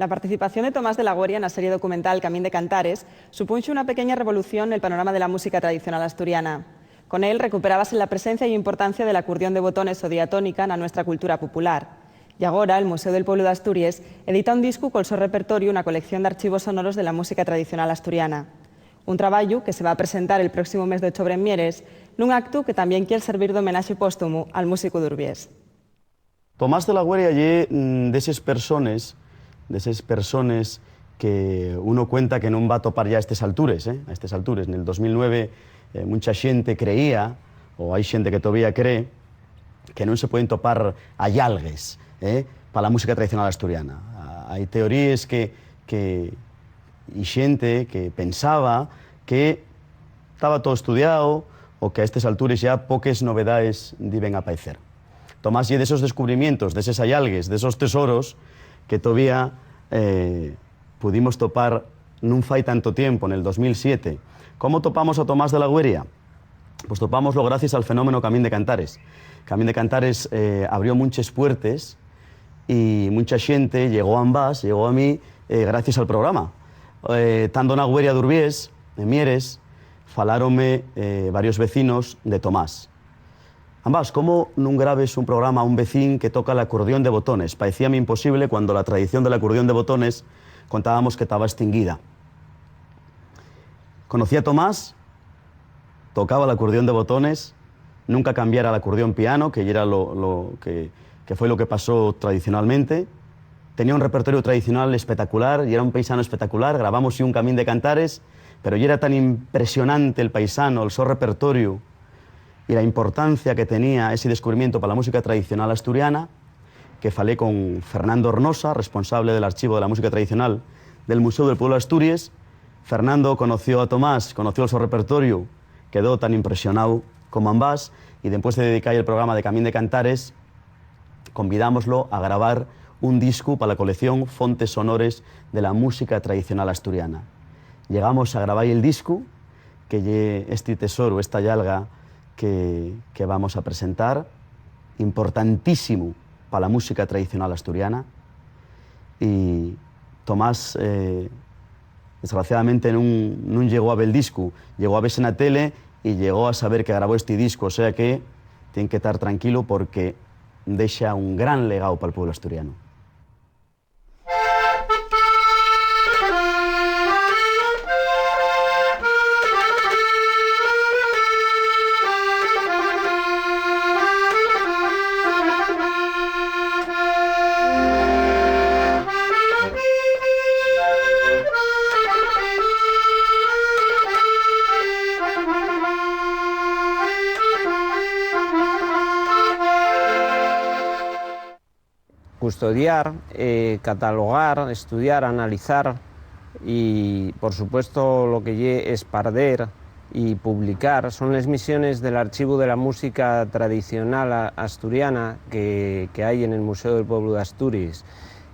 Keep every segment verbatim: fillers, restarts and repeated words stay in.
La participación de Tomás de la Gueria na serie documental Camín de Cantares supunxo una pequeña revolución nel panorama de la música tradicional asturiana. Con él recuperábase la presencia y importancia del acordión de botones o diatónica na nuestra cultura popular. Y agora, el Museu del Pueblo d'Asturies edita un discu col so repertoriu na colección d'archivos sonoros de la música tradicional asturiana. Un trabayu que se va a presentar el próximo mes d'ochobre en Mieres, nun actu que tamién quier servir d'homenaxe póstumu al músicu d'Urbiés. Tomás de la Gueria ye, mm, d'eses persones, d'eses persones que uno cuenta que nun va a topar ya a estes altures, eh, a estes altures. Nel dos mil nueve, eh, muncha xente creía, o hai xente que todavía cree, que nun se pueden topar ayalgues, eh, pa la música tradicional asturiana. A-, hai teoríes que, que, y xente que pensaba que taba todo estudiao o que a estes altures ya poques novedaes diben apaecer. Tomás ye d'esos descubrimientos, d'eses ayalgues, d'esos tesoros que todavía, eh, pudimos topar nun fai tanto tiempo, nel dos mil siete. ¿Cómo topamos a Tomás de la Gueria? Pues topámoslo gracies al fenómeno Camín de Cantares. Camín de Cantares, eh, abrió munches puertes y muncha xente llegó a Ambás, llegó a mí, eh, gracies al programa. Eh, tando na Gueria d'Urbiés, en Mieres, faláronme, eh, varios vecinos de Tomás. Ambás, ¿cómo nun grabes un programa a un vecín que toca l'acordión de botones? Paecíame imposible cuando la tradición del acordión de botones contábamos que taba estinguida. Conocí a Tomás, tocaba l'acordión de botones, nunca cambiara l'acordión piano, que yera lo, lo que, que foi lo que pasó tradicionalmente. Tenía un repertoriu tradicional espectacular, yera un paisano espectacular, grabamos un Camín de Cantares, pero yera tan impresionante el paisano, el so repertoriu, y la importancia que tenía ese descubrimiento pa la música tradicional asturiana, que falé con Fernando Hornosa, responsable del Archivo de la Música Tradicional del Museu del Pueblo d'Asturies. Fernando conoció a Tomás, conoció el so repertoriu, quedó tan impresionao como Ambás, y dempués de dedicar el programa de Camín de Cantares, convidámoslo a grabar un discu pa la colección Fontes Sonores de la Música Tradicional Asturiana. Llegamos a grabar el discu, que ye esti tesoru, esta yalga que, que vamos a presentar, importantísimu pa la música tradicional asturiana. Y Tomás, eh, desgraciadamente nun, nun llegó a ver el discu, llegó a verse na tele y llegó a saber que grabó esti discu, o sea que tien que tar tranquilo porque dexa un gran legao pal pueblo asturiano. Custodiar, eh, catalogar, estudiar, analizar y, por supuesto, lo que ye esparder y publicar son les misiones del Archivu de la Música Tradicional a-, Asturiana que, que hai en el Museu del Pueblo d'Asturies.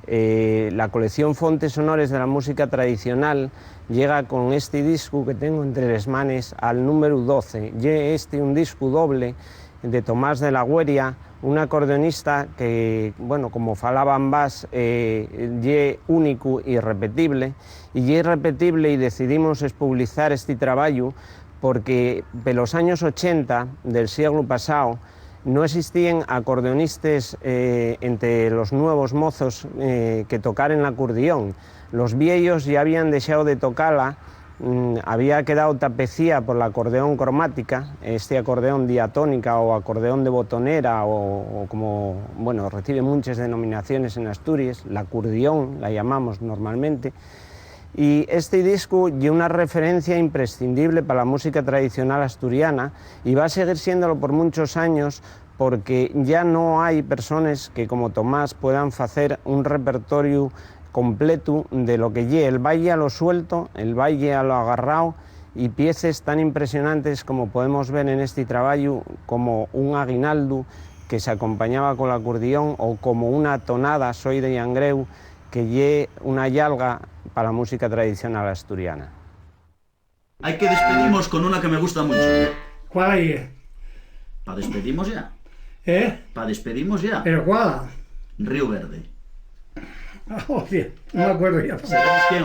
Eh, la colección Fontes Sonores de la Música Tradicional llega con esti discu que tengo entre les manes al númberu doce. Ye esti un discu doble de Tomás de la Gueria, un acordeonista que, bueno, como falaba Ambás, eh, ye únicu y irrepetible, y ye irrepetible, y decidimos espublizar esti trabayu porque pelos años ochenta del sieglu pasao no existíen acordeonistes, eh, ente los nuevos mozos, eh, que tocaren l'acordión. Los vieyos ya habían dexao de tocala, mm, había quedao tapecía por l'acordeón cromática, este acordeón diatónica o acordeón de botonera, o, o como, bueno, recibe munches denominaciones en Asturies, l'acurdión, la llamamos normalmente. Y este discu ye una referencia imprescindible pa la música tradicional asturiana y va a seguir siéndolo por munchos años, porque ya no hai persones que, como Tomás, puedan facer un repertoriu completu de lo que ye el baile a lo suelto, el baile a lo agarrao, y pieces tan impresionantes como podemos ver en esti trabayu, como un aguinaldu que s'acompañaba col acordión, o como una tonada, Soi de Llangreu, que ye una yalga pa la música tradicional asturiana. Hai que despedimos con una que me gusta mucho. ¿Cuál ye? Pa despedimos ya. ¿Eh? Pa despedimos ya. ¿Pero cuál? Río Verde. Hostia, no me acuerdo ya. ¿Sabes quién?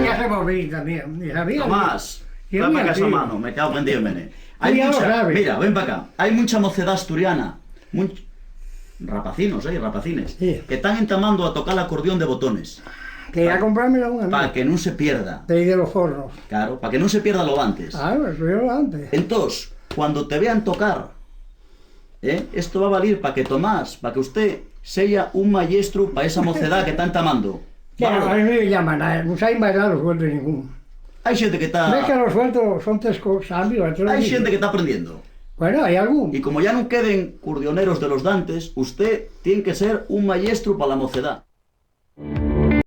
Ya se moví también, ni sabía. Tomás, ven pa' acá esa mano, me cago en Dios, mene. Hai mucha, mira, ven pa' acá. Hai mucha mocedá asturiana. Much-, rapacinos, eh, rapacines, sí, que tán entamando a tocar l'acordión de botones. Que ya comprármela un amigo. Pa que nun se pierda. De ahí de los fornos. Claro, pa que nun se pierda lo d'antes. Ah, eso yo lo antes. Entós, cuando te vean tocar, eh, esto va a valir pa que Tomás, pa que usted seya un mayestru pa esa mocedá que ta entamando. Claro, a mí me llaman, a, no saben bailar los sueltos ningún. Hai xente que ta... Ves que los sueltos son tres cosas, amigo, te lo digo. Hai xente que ta aprendiendo. Bueno, hai algún. Y como ya nun queden curdioneros de los d'antes, usted tien que ser un mayestru pa la mocedá.